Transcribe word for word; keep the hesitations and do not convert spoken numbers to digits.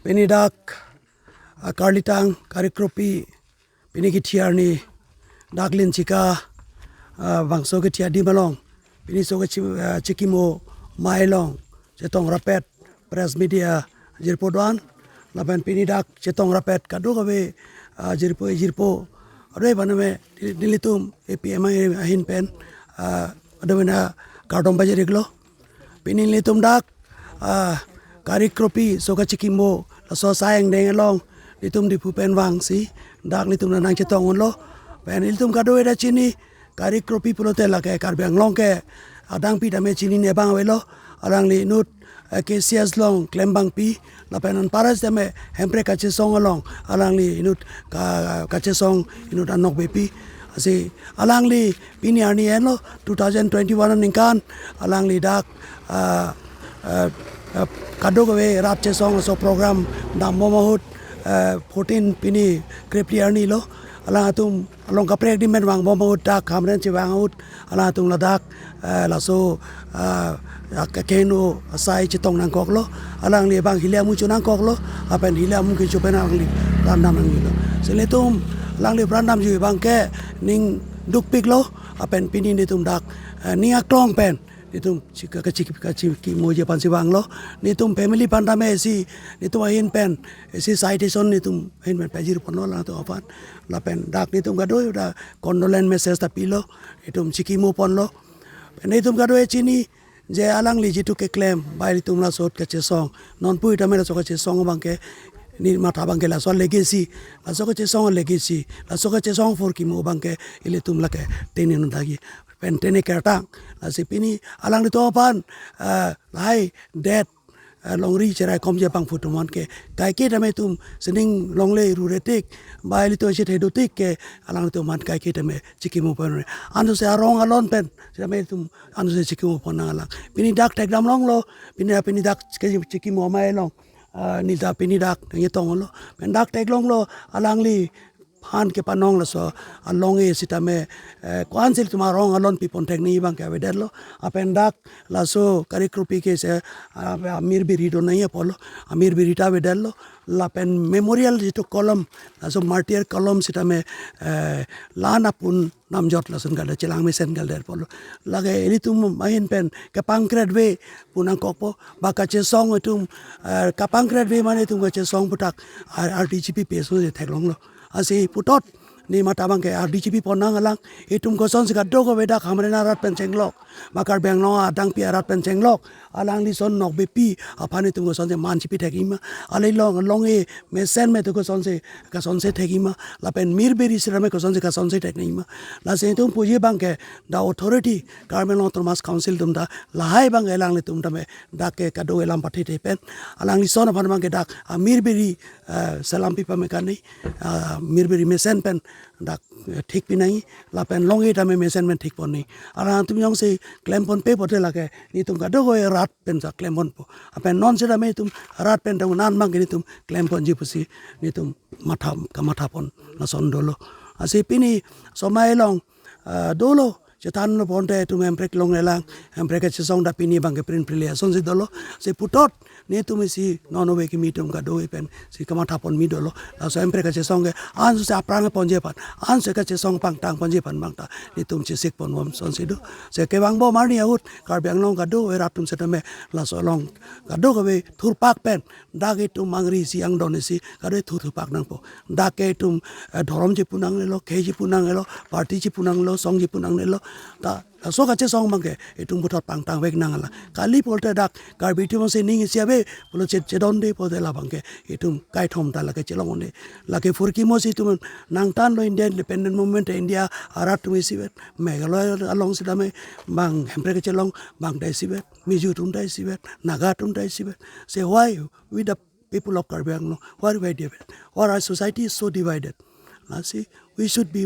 Pini dak, ah, Karlitang, Karikropi, pini kethi arni, dak Linchika, ah, bangso kethi adim along, pini so kechi-, ah, chikimo amei along chetong rapet press media jirpo do-an, lapen pini dak chetong rapet kadokave, ah, jirpo jirpo ave, bana me nelitum A P M I ahin pen, ah, ado bena kardom pajir-iklo. Pini nelitum dak, ah, Karikropi so kachikimo, laso asai angdeng along nelitum Diphu pen vangsi dak nelitum nangchetong unlo. Pen nelitum kadokave ta chini, Karikropi pulote lake Karbi Anglong ke adangpi tame chinine abang avelo. Alangli inut, eh, K C S along klembangpi, lapen anparta tame Hemprek kachesong along alangli inut ka-, kachesong inut anokbepi. Lasi alangli pini arni enlo, two thousand twenty-one aningkan alangli dak, ah, ah, ah, kadokave rat chesong aso program dambom ahut, ah, fourteen pini krephli arni lo, alangtum along kaprek adim pen vangbom ahut, dak Hamren chevang ahut alangtum ladak, eh, laso, ah, ah, kekeno asai chetong nangkoklo, alangli abang hile amu chu nangkoklo, lapen hile amu kecho pen alangli pran dam nangjilo. Si nelitum alangli pran damji abang ke ning dukpiklo, lapen pini nelitum dak, eh, ning aklong pen nelitum chika-, kachi-, kachikimoji aphansi vanglo. Nelitum family aphan tame si, nelitum ahin pen isi citation nelitum ahin pen pajirponlo alangtum aphan. Lapen dak nelitum kadokave ta condolence message ta pilo, nelitum chikimoponlo. Pen nelitum kadokave chini je alangli jitu keklem, bai nelitum laso ahut kachesong, nonpu tame laso kachesong abang ke, ne matha abang ke laso legacy, laso kachesong legacy, laso kachesong phurkimo abang ke ilitum lake tene nundagi pen tene kertang. Lasi pini alanglitum aphan, ah, lahai det, ah, longri cheraikomji aphan phutuman ke, kaike tame itum sining longle rure tik, bai ilitum isi thedo tik ke, alanglitum aphan kaike tame chikimo pen, anso se arong alon pen tame itum anso se chikimo pon nanglang. Pini dak thekdam longlo, pini, pini dak chiki-, chikimo amei along, ah, neli ta pini dak nangchetonglo. Pen dak theklonglo, alangli aphan kepanong laso along-e sitame, eh, ko-ansi itum arong alon pipon thek nangji abang ke avedetlo. Lapen dak laso Karikropi ke se, ah, amir biri do nangji apotlo, amir biri ta avedetlo. Lapen memorial jitu column, laso martyr column sitame, eh, la-an apun namjot lason kaldet, chelang mesen kaldet apotlo. Lake ilitum ahin pen kepangkretve pu nangkokpo, ba kachesong itum, eh, kapangkretve mane itum kachesong puthak, ah, R D G P pen so theklonglo. Lasi puthot ne matha abang ke R D G P pon nanglang, itum kosonsi kadokave dak Hamren arat pen chenglok, ba Karbi Anglong adangpi arat pen chenglok, alangli ason nokbepi aphan itum kosonsi man chipi thekji ma, alangli along, along-e mesen me itum kosonsi kasonse thekji ma, lapen mir biri sitame kosonsi kasonse thek nangji ma. Lasi itum puji abang ke the authority, Karbi Anglong Autonomous Council atum ta lahai abang ke alanglitum tame dak ke kadokave lam pathethe pen, alangli ason aphan abang ke dak amir biri, eh, selam pipa me kani, ah, mir biri mesen pen dak, eh, thik pi nangji, lapen long-e tame mesen pen thik pon nangji. Alangtum jongsi klem ponpe pulote lake nelitum kadokave rat pensi klem ponpo. Lapen non sitame itum rat pen tang nan abang ke nelitum klem ponji pusi nelitum matha, kamatha pon lason dolo. Lasi pini somai along, ah, dolo, chethanlo ponte itum Hemprek longlelang, Hemprek kachesong ta pini abang ke prin prile asonsi dolo. Si puthot nelitum isi non ove kimi atum kadokave pensi kamatha pon mi dolo. Laso Hemprek kachesong ke anso se aphrang ponji aphan, anso kachesong pangtang ponji aphan abang ta nelitum chesik ponbom asonsi do. Si kevangbom arni ahut Karbi Anglong kadokave rat atum sitame laso along kadokave thurpak pen dak itum angri isi angdon isi kadokave thur thurpak nangpo. Dak ke itum, eh, dhorom chipu nangnelo, khei chipu nangnelo, party chipu nangnelo, song chipu nangnelo. Ta laso kachesong abang ke itum puthot pangtang vek nanglang. Kali pulote dak Karbi atum si ning isi ave pulo che-, chedonde pulote labang ke itum kaithom ta lake chelong un-e. Lake phurkimo si itum nangthanlo, India independent movement, India arat atum isivet, Meghalaya along sitame bang Hemprek kachelong abang ta isivet, Mizo atum ta isivet, Naga atum ta isivet. Si why we the people of Karbi Anglong, why we are divided? Why our society is so divided? Lasi we should be